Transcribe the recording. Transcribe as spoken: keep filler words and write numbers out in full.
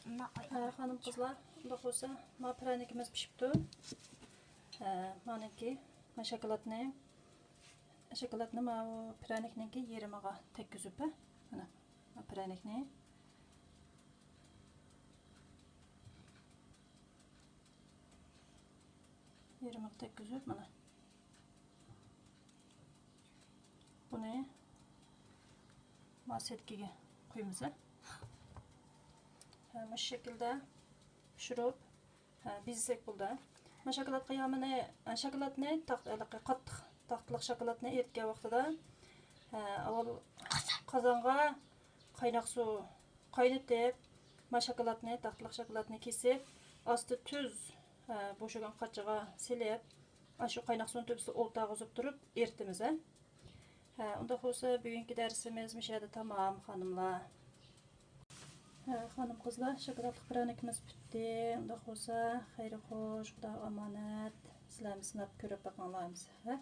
ھە، خانىم قىزلار، ئۇنداق بولسا، ما پىرەنىكىمىز پىشىپتۇ. ھە، مانىكى، ما شاكىلاتنى، شاكىلاتنى ماۋۇ پىرەنىكنىڭكى يېرىمىغا تەگكۈزۈپ، ھە، مانا، ما پىرەنىكنى يېرىمىغا تەگكۈزۈپ، مانا. بۇنى ما سەتكىگە قويىمىز، ھە. ھە، مۇشۇ شەكىلدە پىشۇرۇپ، ھە، بېزىسەك بولدى. ما شاكىلاتقا يامىنى، ھە، شاكىلاتنى تاخت-، ھېلىقى قاتتىق، تاختىلىق شاكىلاتنى ئېرىتكەن ۋاقتىدا، ھە، ئاۋۋال قازانغا قايناق سۇ قاينىتىپ، ما شاكىلاتنى، تاختىلىق شاكىلاتنى كېسىپ، ئاستى تۈز، ھە، بوشىغان قاچىغا سېلىپ، ئاشۇ قايناق سۇنى تۆپىسىدە ئولتۇرغۇزۇپ تۇرۇپ ئېرىتىمىز، ھە. ھە، ئۇنداق بولسا بۈگۈنكى دەرسىمىز مۇشۇ يەردە تامام، خانىملار. ھە، خانىم قىزلار، شاكىلاتلىق پىرەنىكىمىز پۈتتى. ئۇنداق بولسا خەير خوش، خۇدا ئامانەت. سىلەرمۇ سىناپ كۆرۈپ بېقىڭلار، ھە.